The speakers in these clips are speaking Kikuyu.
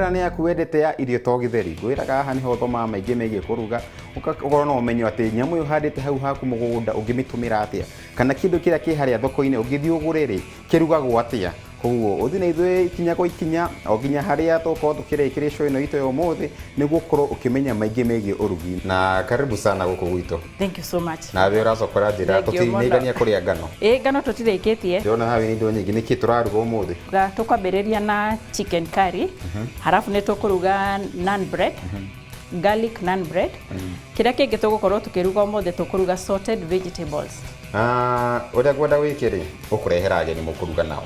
Tabarĩra nĩ yaku wendete ya irio to gĩtheri. Ngwĩraga haha nĩho ũthomaga maingĩ megiĩ kũruga, ũgakorwo na ũmenyo atĩ nyamũ ĩyo ũhandĩte hau haku mũgũnda ũngĩmĩtũmĩra atĩa, kana kĩndũ kĩrĩa kĩ harĩa thoko-inĩ ũngĩthiĩ ũgũre rĩ, kĩrugagwo atĩa. Koguo ũthiĩ na ithuĩ ikinya kwa ikinya o nginya harĩa tũgũkorwo tũkĩrĩkĩria show ĩno itũ ya ũmũthĩ nĩguo ũkorwo ũkĩmenya maingĩ megiĩ ũrugi. Na karibu sana gũkũ gwitũ. Thank you so much. Nawe ũracoka ũranjĩra Thank you mũno. tũtinĩigania kũrĩa ngano. Ĩ ngano tũtirĩkĩtie. Ndĩrona haha wĩna indo nyingĩ, nĩkĩ tũraruga ũmũthĩ? Tũkwambĩrĩria na chicken curry, halafu nĩ tũkũruga naan bread, garlic naan bread. Kĩrĩa kĩngĩ tũgũkorwo tũkĩruga ũmũthĩ tũkũruga sauteed vegetables. Ah, ũrĩa ngwenda wĩke rĩ, ũkũrehera ageni mũkũruga nao.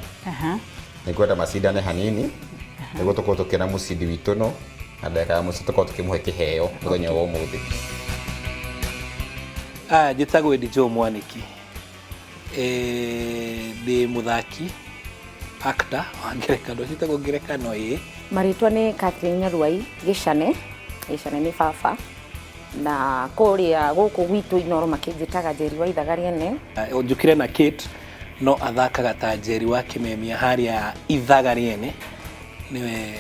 Nĩ ngwenda macindane hanini nĩguo tũkorwo tũkĩona mũcindi witũ no na ndagĩka ya mũico tũkorwo tũkĩmũhe kĩheo mũthenya wa ũmũthĩ. Ah, njĩtagwo Eddie Joe Mwaniki. Eh, ndĩ mũthaki actor wa ngerekano ciĩtagwo ngerekano ĩĩ. Marĩtwa nĩ Catherine Nyaruai Gĩcane, Gĩcane nĩ baba na kũrĩa gũkũ gwitũ Inooro makĩnjĩtaga Njeri wa Ithaga Rĩene. Njũkire na Kate no athakaga ta Njeri wa Kĩmemia harĩa Ithaga Rĩene, nĩwe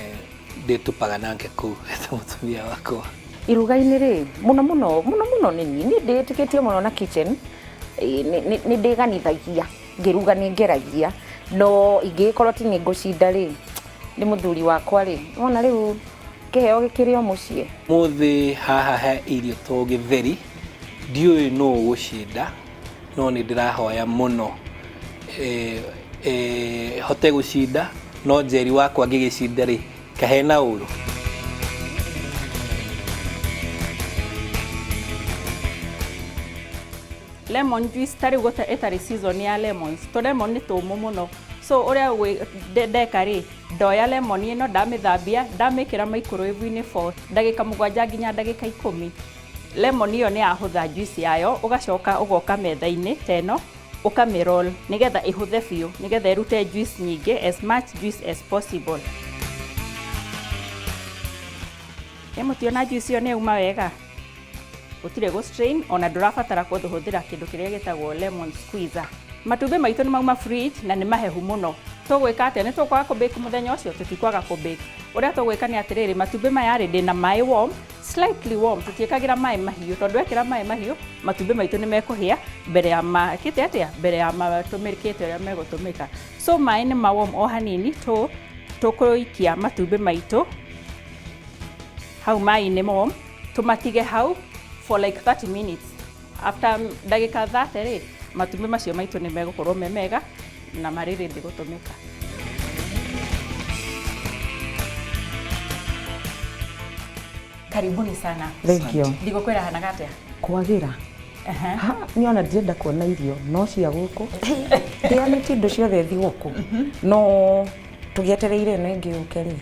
ndĩtupaga nake kũu ta mũtumia wakwa. Iruga-inĩ rĩ, mũno mũno mũno mũno nĩ niĩ, niĩ ndĩĩtĩkĩtie mũno na kitchen, nĩ ndĩganithagia ngĩruga nĩ ngeragia, no ingĩgĩkorwo atĩ nĩ ngũcinda rĩ, nĩ mũthuri wakwa rĩ, wona rĩu kĩheo gĩkĩrĩ o mũciĩ. Mũthĩ haha he irio to gĩtheri, ndiũĩ nũ ũgũcinda, no nĩ ndĩrahoya mũno hote gũcinda, no Njeri wakwa angĩgĩcinda rĩ, kahena ũru. Lemon juice ta rĩu ĩtarĩ season ya lemons, tũ lemon nĩ tũmũ mũno, so ũrĩa ndeka rĩ, ndoya lemon ĩno ndamĩthambia, ndamĩkĩra microwave-inĩ for ndagĩka 7 nginya ndagĩka 10. Lemon ĩyo nĩ yahũtha juice yayo, ũgacoka ũgoka metha-inĩ ta ĩno, ũkamĩ roll nĩgetha ĩhũthe biũ, nĩgetha ĩrute juice nyingĩ, as much juice as possible. Ĩ mũtiona juice ĩyo nĩ yauma wega? Gũtirĩ gũ strain, ona ndũrabatara kũhũthĩra kĩndũ kĩrĩa gĩtagwo lemon squeezer. Matumbĩ maitũ nĩ mauma fridge na nĩ mahehu mũno. Tũgwĩka atĩa? Nĩ tũkwaga kũ bake mũthenya ũcio? Tũtikwaga kũ bake. Ũrĩa tũgwĩka nĩ atĩrĩrĩ, matumbĩ maya rĩ, ndĩna maĩ warm, slightly warm, tũtiĩkagĩra maĩ mahiũ, tondũ wekĩra maĩ mahiũ, matumbĩ maitũ nĩ mekũhĩa mbere ya makĩte atĩa? Mbere ya matũmĩkĩte ũrĩa megũtũmĩka. So maĩ nĩ ma warm o hanini, tũkũikia matumbĩ maitũ hau maĩ-inĩ warm, tũmatige hau for like 30 minutes. After ndagĩka 30 rĩ, matumbĩ macio maitũ nĩ megũkorwo me mega na marĩ ready gũtũmĩka. Karibuni sana. Thank you. Thigũkũ ĩrahanaga atĩa? Kwagĩra. Ha, niĩ ona ndirenda kuona irio no cia gũkũ. Ndĩanĩtie indo ciothe thigũkũ. No tũgĩetereire ĩno ĩngĩ yũke rĩ.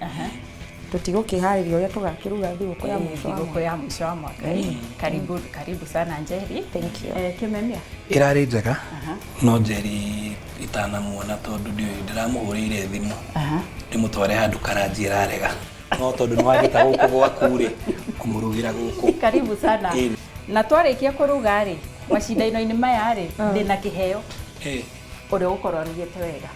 Tũtigũkĩharĩria ũrĩa tũgakĩruga thigũkũ ya mũico wa Thigũkũ mwaka. ya mũico wa mwaka. Karibu, karibu sana Njeri. Thank you. Kĩmemia. Ĩrarĩ njega no Njeri itanamuona tondũ ndiũĩ ndĩramũhũrĩire thimũ ndĩmũtware handũ karanji ĩrarega no tondũ nĩ wanjĩta gũkũ gwaku rĩ ngũmũrugĩra gũkũ. Karibu sana. Ĩĩ. Na twarĩkia kũruga rĩ, macindano-inĩ maya rĩ, ndĩna kĩheo ũrĩa ũgũkorwo arugĩte wega.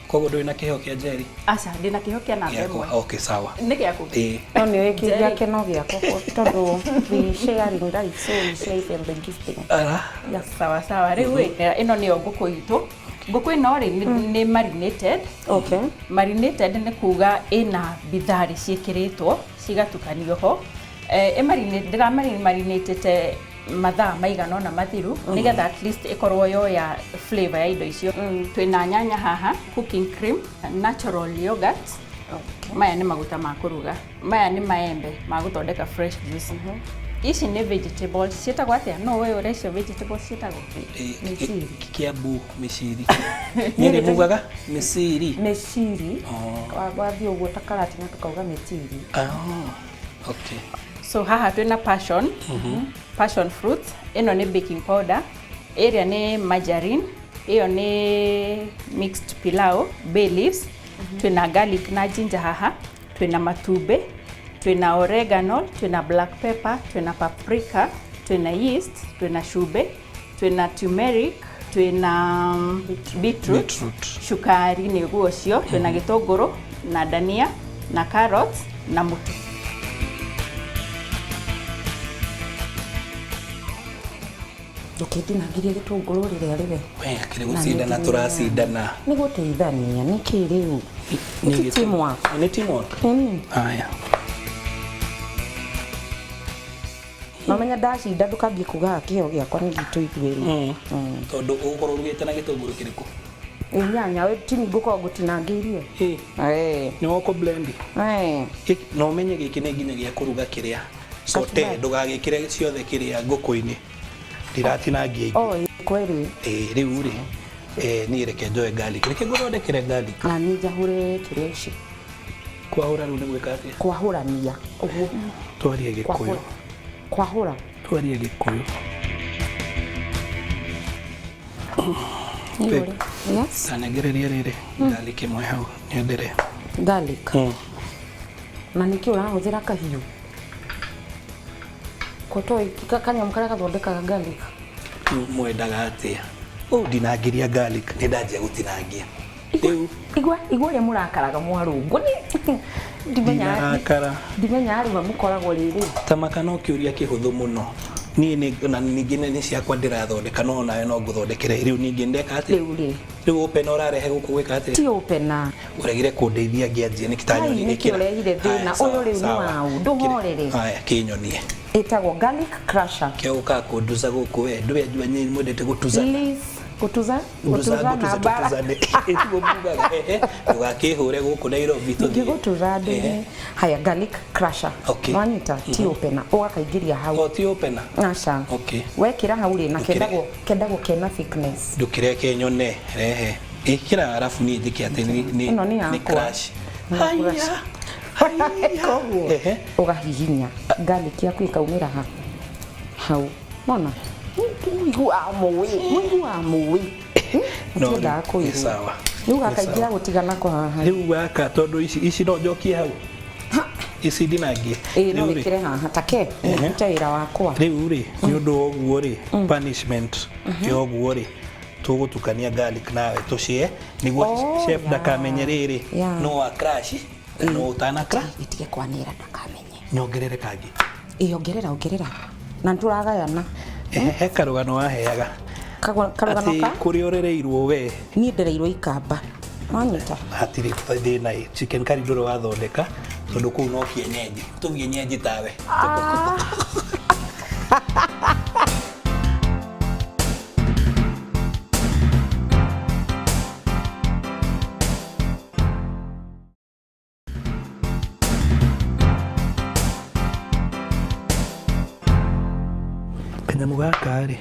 Koguo ndũrĩ na kĩheo kĩa Njeri? Aca, ndĩna kĩheo kĩa namba Gĩakwa, ĩmwe. okay, sawa. Nĩ gĩaku? Ĩĩ. No nĩ ũĩ kĩ Njeri. gĩake no gĩakwa tondũ we sharing life, so we share even the gifting. Ara. Yeah. Sawa sawa. Rĩu ĩ, ĩno nĩyo ngũkũ itũ. Ngũkũ ĩno rĩ, nĩ marinated. Okay. Marinated nĩ kuga ĩna bithari ciĩkĩrĩtwo cigatukanio ho. Ndĩramarinĩtĩte mathaa maigana ũna mathiru nĩgetha at least ĩkorwo yoya flavor ya indo icio. Twĩna nyanya haha, cooking cream, natural yogurt. Maya nĩ maguta ma kũruga. Maya nĩ maembe ma gũthondeka fresh juice. Ici nĩ vegetables ciĩtagwo atĩa? No ũĩ ũrĩa icio vegetables ciĩtagwo? Mĩciri. Kiambu mĩciri. Nyĩrĩ mugaga mĩciri. Mĩciri. Wathiĩ ũguo ta Karatina tũkauga mĩtiri. Okay. So haha twĩna passion, passion fruit, ĩno nĩ baking powder, ĩrĩa nĩ margarine, ĩyo nĩ mixed pilau, bay leaves, twĩna garlic na ginger haha, twĩna matumbĩ, twĩna oregano, twĩna black pepper, twĩna paprika, twĩna yeast, twĩna cumbĩ, twĩna turmeric, twĩna beetroot, Beetroot. cukari nĩ guo ũcio, twĩna gĩtũngũrũ na dania na carrots Na mũtu. Ndũkĩndinangĩrie gĩtũngũrũ rĩrĩa rĩwe. We akĩrĩ gũcindana tũracindana. Nĩ gũteithania nĩkĩ rĩu? Nĩ teamwork. Nĩ teamwork. Haya. Mamenya ndacinda ndũkambie kugaga kĩheo gĩakwa nĩ gitũ ithuĩ. Tondũ ũgũkorwo ũrugĩte na gĩtũngũrũ kĩrĩkũ? Ĩ nyanya we tini ngũkorwo ngũtinangĩirie. Ĩ. Eh. Nĩ wokũ blend. Eh. Na ũmenye gĩkĩ nĩ nginya gĩa kũruga kĩrĩa saute, ndũgagĩkĩre ciothe kĩrĩa ngũkũ-inĩ. Ndiratinangia ingĩ. Oh, kweli. Ĩ rĩu rĩ, niĩ reke njoe garlic. Reke ngũthondekere garlic. Na niĩ njahũre kĩrĩa ici. Kwahũra rĩu nĩ gwĩka atĩa? Kwahũrania. Ũguo. Twarie Gĩkũyũ. Kwahũra. Twarie Gĩkũyũ. Yes. Tanengereria rĩrĩ garlic ĩmwe hau nyenderea. Garlic. Na nĩkĩ ũrahũthĩra kahiũ? Kotoĩ kanyamũ karĩa gathondekaga garlic. Mwendaga atĩa? Ũũ ndinangĩria garlic, nĩ ndanjia gũtinangia. Rĩu Igua igua ũrĩa mũrakaraga mwarũngwo. Ndinarakara. Ndimenya arũme mũkoragwo rĩrĩ. Tamaka no kĩũria kĩhũthũ mũno. Niĩ nĩ na ningĩ nĩ ciakwa ndĩrathondeka no nawe no ngũthondekere. Rĩu ningĩ ndeka atĩa? Rĩu rĩ. Rĩu open ũrarehe gũkũ gwĩka atĩa? Ti open. Ũregire kũndeithia ngĩanjia nĩ Ai, kitanyoni nĩkĩ ũrehire thĩna? Ũyũ rĩu nĩ waũ? Ndũhorere. Haya kĩnyonie. Ĩtagwo garlic crusher. Kĩo ũkaga kũnduca gũkũ we. Ndũĩ anjua nyinyi mwendete gũtucana. Please, gũtuza Nduca gũtuza na ngũtuce mbara. tũtucane. Ĩtiguo mugaga. Ehe. Ndũgakĩhũre gũkũ Nairobi tũthiĩ. Ngĩgũtuza ndĩ. Haya garlic crusher. Okay. Nwanyita ti opener ũgakaingĩria hau. O ti opener. Aca. Okay. Wekĩra hau rĩ na Ndũkĩre. kendagwo kendagwo kena thickness. Ndũkĩreke nyone rehe. Ĩkĩra arabu niĩ njĩke atĩ nĩ Ĩno nĩ yakwa. crash. Nĩ Haya. crush. Haya. Koguo Ehe. ũgahihinya garlic yaku ĩkaumĩra ha hau. Mona? Mũiguaga mũĩ, mũiguaga mũĩ. No, Mũtiendaga nĩ kũigua. sawa. Rĩu Nĩ gakaingĩra sawa. gũtigana kwa haha. Rĩu gaka tondũ ici ici no njokie hau. Ici ndinangie. Ĩĩ no Rĩu rĩ, wĩkĩre haha take ndute wĩra wakwa. Rĩu rĩ nĩ ũndũ wa ũguo rĩ punishment ya ũguo rĩ tũgũtukania garlic nawe tũcie nĩguo Oh, chef yeah. ndakamenye rĩrĩ Yeah. no wa crash na no ũtana crash. Gĩtige kwanĩra ndakamenye. Nyongerere kangĩ. Ĩĩ ongerera ongerera. Na nĩtũragayana. Ehe, he karũgano waheaga. Karũgano Atĩ ka? kũrĩa ũrereirwo we. Niĩ ndereirwo Ikamba. Wanyita? Hatirĩ thĩna ĩ. Chicken curry ndũrĩ wathondeka tondũ kũu no kienyeji. Tũvienyeji tawe. Kanyamũ gaka rĩ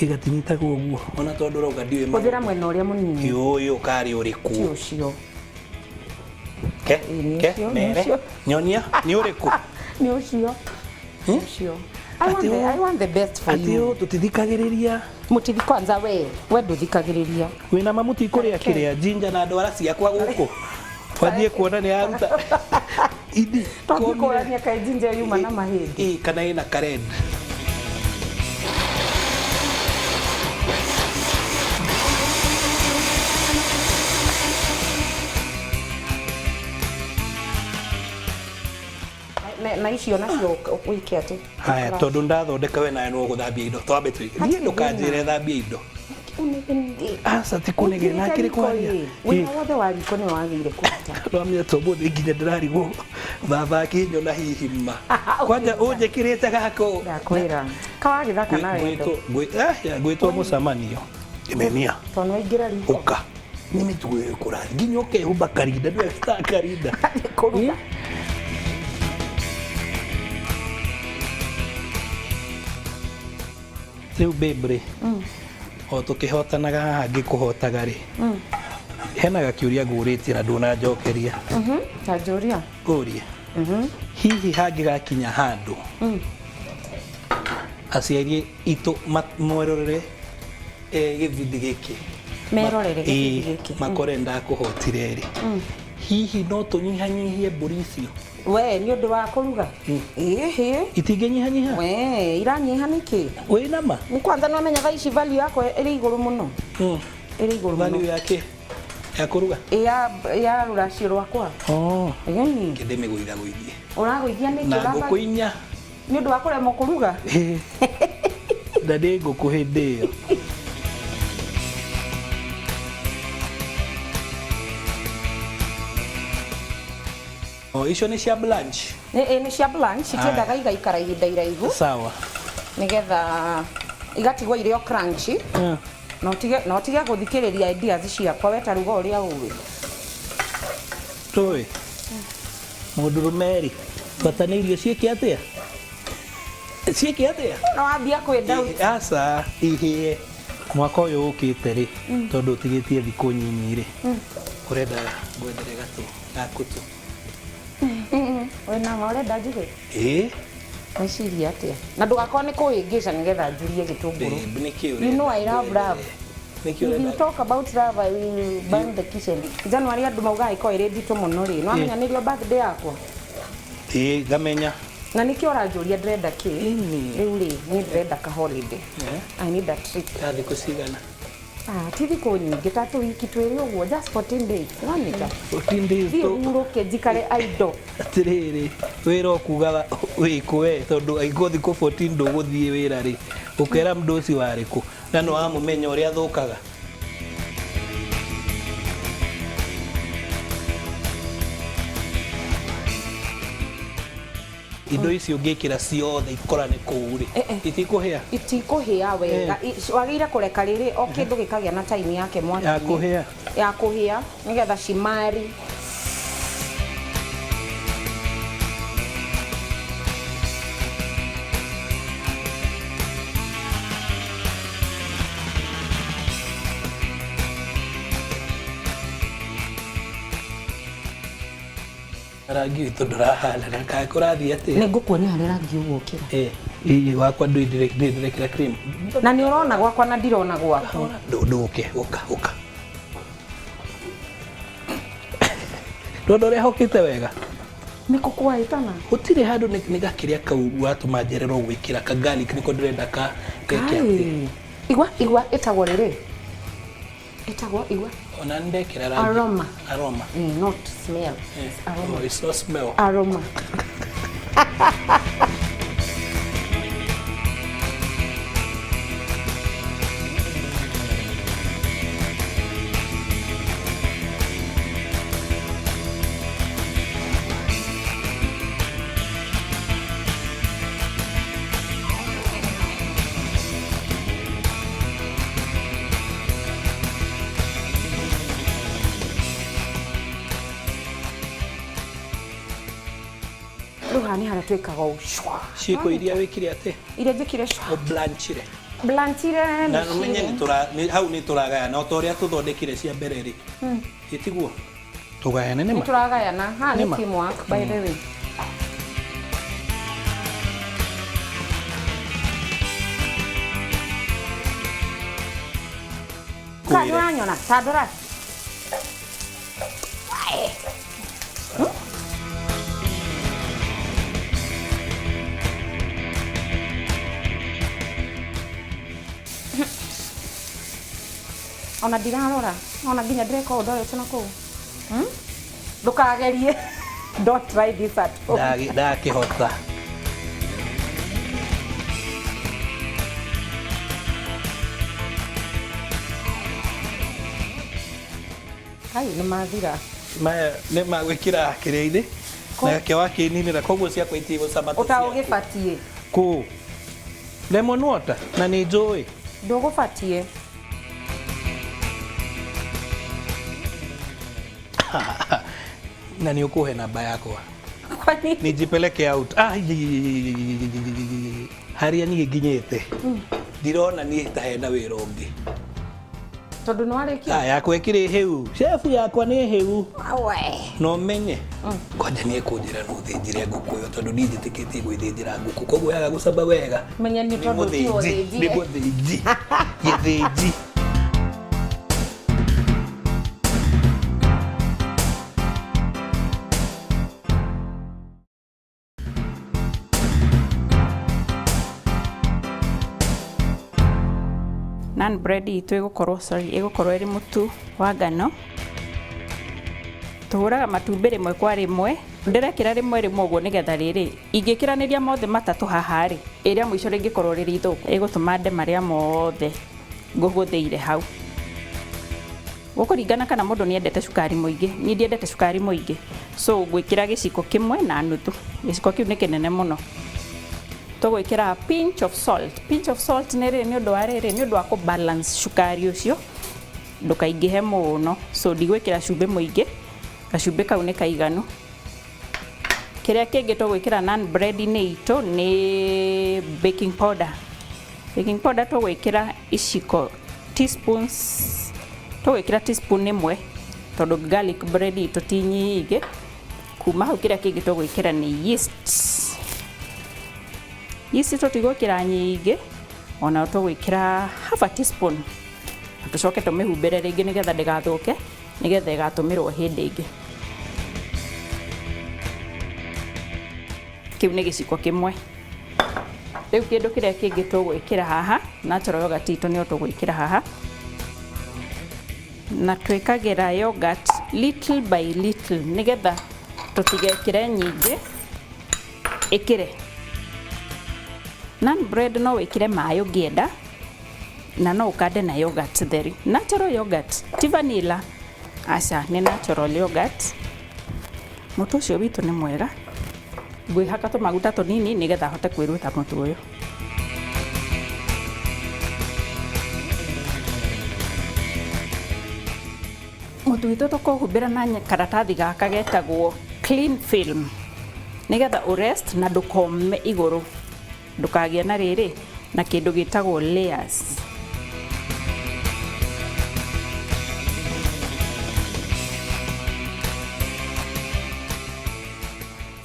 ĩgatinyitagwo ũguo ona tondũ ũrauga ndiũĩ maũndũ. Hũthĩra mwena ũrĩa mũnini. Ũyũ karĩ ũrĩkũ? Ti ũcio. Ke, Ĩĩ, nĩ ke, ũcio, nĩ mere. ũcio. Nyonia, nĩ ũrĩkũ? Nĩ ũcio. Nĩ ũcio. I want the best for Atĩ you. ũũ tũtithikagĩrĩria. Mũtithi kwanza we, we ndũthikagĩrĩria. Wĩna ma mũtikũrĩa kĩrĩa ginger na ndwara ciakwa gũkũ. Wanjie kuona nĩ yaruta. Idi. Tũngĩkũrania kaĩ ginger yuma na mahĩndĩ. Ĩ kana ĩna kared. Na icio nacio wĩke atĩ. Haya tondũ ndathondeka we nawe no gũthambia indo. Twambe twĩ. Niĩ ndũkanjĩre thambia indo. Aca ti kũnegena akĩrĩ kwaria. Wĩra wothe wa riko nĩ wagĩrĩire kũruta. Twamenya to mũthĩ nginya ndĩrarigwo baba akĩnyona hihi ma. Kwanja ũnjĩkĩrĩte gako. Ndakwĩra. Kawagĩthaka na wendo. Ngwĩtwo mũcemanio. Imenia. Tondũ waingĩra riko. Ũka. Nĩ mĩtugo ĩrĩkũ ũrathiĩ? Nginya ũkehumba karinda ndũĩ karinda. Kũruga. Rĩu babe rĩ, o tũkĩhotanaga haha ngĩkũhotaga rĩ, hena gakĩũria ngũrĩtie na ndũnanjokeria. Ta njũria. Ngũrie. Hihi hangĩgakinya handũ aciari itũ merorere gĩbindi gĩkĩ Merorere gĩbindi gĩkĩ. Makore ndakũhotire rĩ, hihi no tũnyihanyihie mbũri icio? We nĩ ũndũ wa kũruga? Ĩhĩ. Itingĩnyihanyiha? We iranyiha nĩkĩ? Wĩna ma? Kwanza nĩ wamenya thaa ici value yakwa ĩrĩ igũrũ mũno. Ĩrĩ igũrũ mũno. Value yake? Ya kũruga? Ya ya rũracio rwakwa. Oh. Ĩni. Kĩndĩ mĩgũithagũithie. Ũragũithia nĩkĩ? Na ngũkũ inya. Nĩ ũndũ wa kũremwo kũruga? Na nĩ ngũkũ hĩndĩ ĩyo. Oh, icio nĩ cia blanch. Nĩ nĩ cia blanch, itiendaga igaikara ihinda iraihu. Sawa. Nĩgetha igatigwo irĩ o crunchy. Na ũtige na ũtige gũthikĩrĩria ideas ciakwa we ta ruga ũrĩa ũĩ. Tũĩ. Mũndũrũme rĩ, bata nĩ irio ciĩke atĩa? Ciĩke atĩa? No wambia kwĩ doubt. Aca, ihĩe. Mwaka ũyũ ũkĩte rĩ, tondũ ũtigĩtie thikũ nyinyi rĩ, ũrenda ngwethere gatũ gaku tu. Wĩna ma ũrenda njuge? Ĩĩ. Weciria atĩa? Na ndũgakorwo nĩ kũhĩngĩca nĩgetha njurie gĩtũngũrũ. Babe, nĩkĩ ũrenda? You know I love love. Nĩkĩ If you ũrenda? talk about love, I will burn the kitchen. January andũ maugaga ĩkoragwo ĩrĩ nditũ mũno rĩ. Nĩwamenya nĩrĩo birthday yakwa? Ĩĩ, ngamenya. Na nĩkĩo ũranjũria ndĩrenda kĩ? Ĩni. Rĩu rĩ, niĩ ndĩrenda ka holiday. I need a trip. Ya thikũ cigana? Ah, ti thikũ nyingĩ ta tũwiki twĩrĩ ũguo, just 14 days. Nĩwanyita? 14 days Thiĩ tũ. hurũke njikare idle. Atĩrĩrĩ, wĩra ũkugaga wĩkũ we tondũ angĩkorwo thikũ 14 ndũgũthiĩ wĩra rĩ, ũkera mũndũ ũcio warĩ kũ? Na nĩ wamũmenya ũrĩa athũkaga. Indo ici ũngĩkĩra ciothe ikorane kũu rĩ, itikũhĩa? Itikũhĩa wega. Wagĩrĩire kũreka rĩrĩ o kĩndũ gĩkagĩa na time yake mwaki-inĩ. Ya kũhĩa. Ya kũhĩa nĩgetha cimari. Rangi witũ ndũrahanana, kana kũrathiĩ atĩa? Nĩ ngũkuonia harĩa rangi ũgũkĩra. Ĩĩ, wakwa ndũĩ ndĩrekĩra cream. Na nĩ ũrona gwakwa na ndirona gwaku. Ndũke, ũka, ũka. Ndũona ũrĩa hokĩte wega? Nĩ kũ kwahĩtana? Gũtirĩ handũ nĩ gakĩrĩa kau watũma njererwo gwĩkĩra ka garlic nĩko ndĩrenda ka geke atĩ. Igua, igua, ĩtagwo rĩrĩ. Ĩtagwo igua. Ona nĩ ndekĩra rangi. Aroma. Aroma. Not smell. It's aroma. Oh, it's not smell. Aroma. Rĩu haha nĩ harĩa twĩkaga ũũ shwa. Ciĩko iria wĩkire atĩ? Iria njĩkire shwa. Ũblanchire. Blanchire Na ũmenye nĩ tũra hau nĩ tũragayana o ta ũrĩa tũthondekire cia mbere rĩ. Ĩtiguo? Tũgayane nĩ ma? Nĩ tũragayana. Haha nĩ Nĩma. teamwork by the way. Ka nĩ ũranyona? Ta ndora. Ona ndirarora, ona nginya ndĩreka ũũ ndorete na kũu. Ndũkagerie. Don't try this at home. Ndakĩhota. Kai nĩ mathira. Maya nĩ magwĩkĩra kĩrĩa-inĩ nake wakĩninĩra koguo ciakwa itigũcama ta ciaku. Ũtaũgĩbatiĩ. Kũ? Lemon water na nĩ njũĩ. Ndũgũbatiĩ. Na nĩ ũkũhe namba yakwa. Kwani? Nijipeleke out. Ah, harĩa niĩ nginyĩte. Ndirona niĩ ta hena wĩra ũngĩ. Tondũ nĩ warĩkia? Ah, yakwa ĩkĩrĩ hĩu. Chef yakwa nĩ hĩu. Awe. Na ũmenye. Kwanja nĩ ekũnjĩra no ũthĩnjĩre ngũkũ ĩyo tondũ niĩ njĩtĩkĩtie gwĩthĩnjĩra ngũkũ. Koguo yaga gũcamba wega. Menya nĩ tondũ ti mũthĩnji. Nĩ ũthĩnjire. mũthĩnji. Gĩthĩnji. Naan bread itũ ĩgũkorwo, sorry, ĩgũkorwo ĩrĩ mũtu wa ngano. Tũhũraga matumbĩ rĩmwe kwa rĩmwe. Ndĩrekĩra rĩmwe rĩmwe ũguo nĩgetha rĩrĩ ingĩkĩranĩria mothe matatũ haha rĩ, ĩrĩa mũico rĩngĩkorwo rĩrĩ ithũku ĩgũtũma nde marĩa mothe ngũhũthĩire hau. Gũkũringana kana mũndũ nĩ endete cukari mũingĩ. Niĩ ndiendete cukari mũingĩ, so ngwĩkĩra gĩciko kĩmwe na nuthu. Gĩciko kĩu nĩ kĩnene mũno. Tũgwĩkĩra pinch of salt. Pinch of salt nĩ rĩrĩ nĩ ũndũ wa rĩrĩ, nĩ ũndũ wa kũ balance cukari ũcio ndũkaingĩhe mũno. So ndigwĩkĩra cumbĩ mũingĩ, gacumbĩ kau nĩ kaiganu. Kĩrĩa kĩngĩ tũgwĩkĩra naan bread-inĩ itũ nĩ baking powder. Baking powder tũgwĩkĩra iciko teaspoons, tũgwĩkĩra teaspoon ĩmwe tondũ garlic bread itũ ti nyingĩ. Kuma hau kĩrĩa kĩngĩ tũgwĩkĩra nĩ yeast. Yeast tũtigwĩkĩra nyingĩ, ona tũgwĩkĩra half a teaspoon. Tũcoke tũmĩhumbĩre rĩngĩ nĩgetha ndĩgathũke, nĩgetha ĩgatũmĩrwo hĩndĩ ĩngĩ. Kĩu nĩ gĩciko kĩmwe. Rĩu kĩndũ kĩrĩa kĩngĩ tũgwĩkĩra haha, natural yogurt itũ nĩyo tũgwĩkĩra haha. Na twĩkagĩra yogurt little by little nĩgetha tũtigekĩre nyingĩ ĩkĩre. Naan bread no wĩkĩre maĩ ũngĩenda, na no ũkande na yogurt theri. Natural yogurt, ti vanilla. Aca, nĩ natural yogurt. Mũtu ũcio witũ nĩ mwega. Ngwĩhaka tũmaguta tũnini nĩgetha hote kwĩruta mũtu ũyũ. Mũtu witũ tũkũhumbĩra na karatathi gaka getagwo clean film nĩgetha ũrest na ndũkome igũrũ, ndũkagĩe na rĩrĩ na kĩndũ gĩtagwo layers.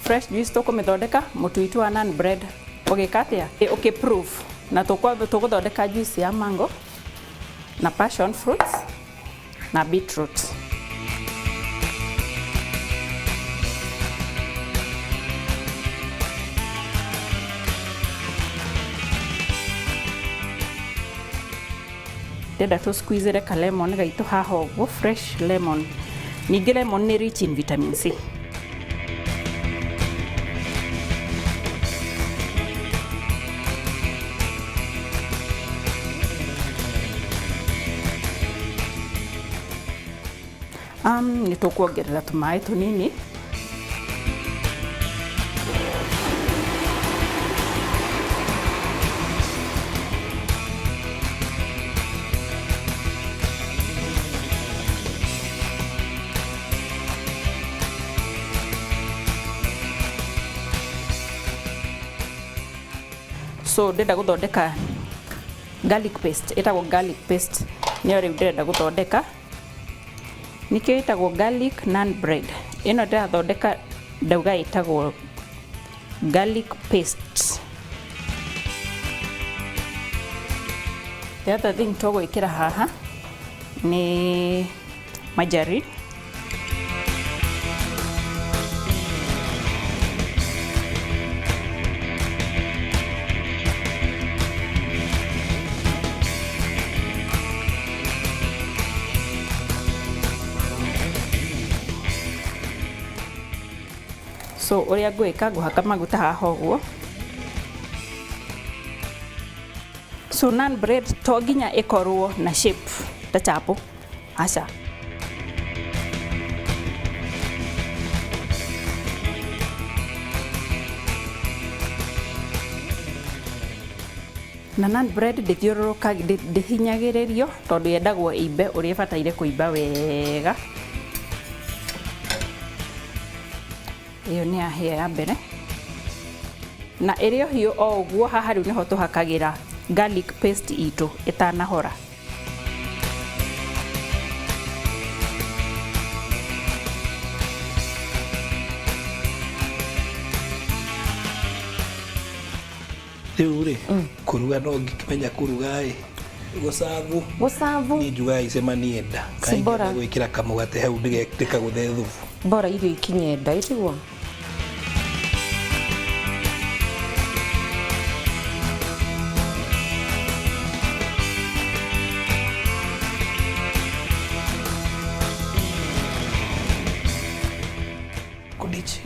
Fresh juice tũkũmĩthondeka mũtu witũ wa naan bread ũgĩka atĩa? Ũkĩ proof na tũgũthondeka juice ya mango na passion fruits na beetroot. Ndĩrenda tũ squeeze ka lemon gaitũ haha ũguo, fresh lemon. Ningĩ lemon nĩ rich in vitamin C. Nĩ tũkuongerera tũmaĩ tũnini. So ndĩrenda gũthondeka garlic paste, ĩtagwo garlic paste, nĩyo rĩu ndĩrenda gũthondeka. Nĩkĩo ĩtagwo garlic naan bread. Ĩno ndĩrathondeka ndauga ĩtagwo garlic paste. The other thing tũgwĩkĩra haha nĩ margarine. So ũrĩa ngwĩka, ngũhaka maguta haha ũguo. So naan bread to nginya ĩkorwo na shape ta chapo, aca. Na naan bread ndĩthiũrũrũka, ndĩhinyagĩrĩrio tondũ yendagwo ĩimbe ũrĩa ĩbataire kũimba wega. Ĩyo nĩ yahĩa ya mbere. Na ĩrĩ o hiũ o ũguo, haha rĩu nĩho tũhakagĩra garlic paste itũ ĩtanahora. Rĩu rĩ, kũruga no ngĩkĩmenya kũruga ĩ, gũcabu. Gũcabu. Niĩ njugaga icemanie nda. Si bora. Gwĩkĩra kamũgate hau ndĩkagũthe thubu. Bora irio ikinye nda, ĩtiguo?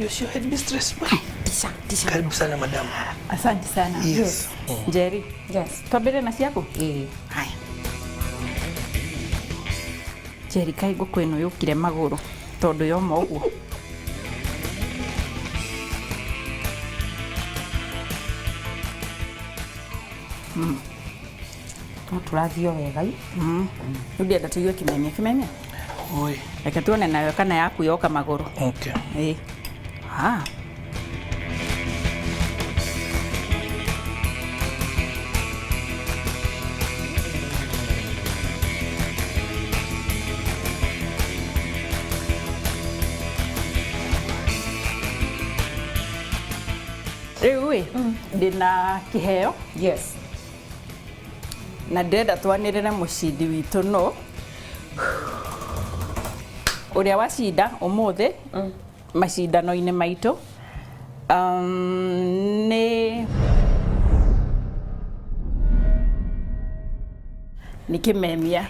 Irio cio headmistress. Tisha, tisha. Karibu sana madam. Asante sana. Yes. Njeri, Yes. twambĩrĩrie na ciaku? Ĩĩ. Haya. Njeri, kaĩ ngũkũ ĩno yũkire magũrũ tondũ yoma ũguo. No tũrathiĩ o wega i. Rĩu ndĩrenda tũigue kĩmemia kĩmemia. Oi. Reke tuone nayo kana yaku yoka magũrũ. Okay. Ĩĩ. Ah. Rĩu ĩ ndĩna kĩheo Yes. na ndĩrenda twanĩrĩre mũcindi witũ no ũrĩa wacinda ũmũthĩ macindano-inĩ maitũ nĩ nĩ kĩmemia.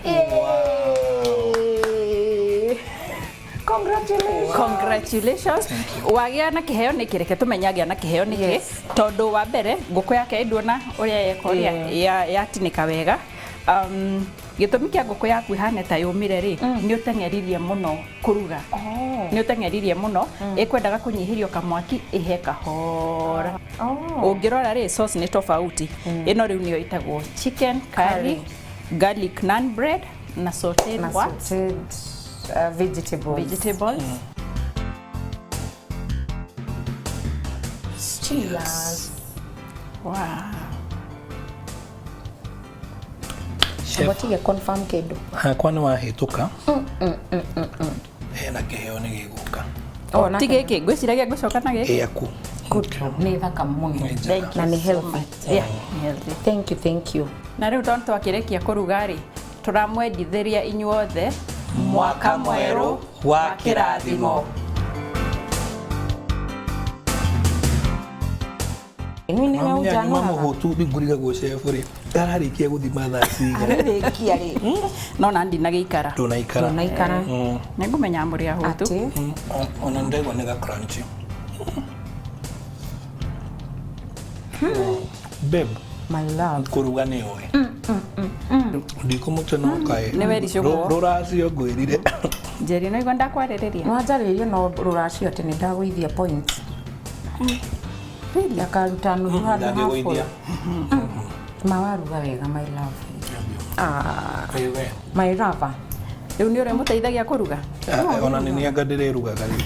Congratulations. Congratulations. Wagĩa na kĩheo nĩkĩ? Reke tũmenye agĩa na kĩheo nĩkĩ. Yes. Tondũ wa mbere ngũkũ yake nduona ũrĩa yeka ũrĩa yatinĩka wega. Gĩtũmi kĩa ngũkũ yaku ĩhane ta yũmire rĩ, nĩ ũteng'eririe mũno kũruga. Nĩ ũteng'eririe mũno, ĩkwendaga kũnyihĩrio kamwaki ĩhe kahora. Ũngĩrora rĩ, sauce nĩ tofauti. Ĩno rĩu nĩyo ĩtagwo chicken curry, garlic naan bread na sauteed Na what? sauteed vegetables. Vegetables. Cheers. Wow. Chef, Amba confirm kĩndũ. hakwa nĩ wahĩtũka. Hena kĩheo nĩ gĩgũka. Oh, na Ti gĩkĩ ngwĩciragia ngũcoka na gĩkĩ. Gĩaku. Good. Nĩ thaka mũno. Nĩ njega. Na nĩ healthy. Yeah, nĩ healthy. Thank you, thank you. Na rĩu tondũ twakĩrĩkia kũruga rĩ, tũramwendithĩria inyuothe Mwaka mwerũ wa kĩrathimo. Nĩ nĩwe Nyuma ũnjanoraga. mũhũtu rĩu ngũrigagwo chef rĩ ararĩkia gũthima thaa cigana. Arĩkia rĩ, no na ndinagĩikara. Ndũnaikara. Ndũnaikara. Nĩ ngũmenya mũrĩ ahũtu. Atĩ. Ona ndegwa nĩ ga crunchy. Babe, My love. kũruga nĩ ũĩ. Ndikũmũte no kaĩ. Nĩ wericũkwo. Rũracio ngwĩrire. Njeri, no igua ndakwarĩrĩria. Nĩwanjarĩria no rũracio atĩ nĩ ndagũithia points. Ndakaruta nuthu handũ ha Ndangĩgũithia. full. Ma waruga wega my love. Ah, Ĩ we. my lover. Rĩu nĩ ũrĩa mũteithagia kũruga? Ona nĩ nĩ anga ndĩrerugaga rĩu.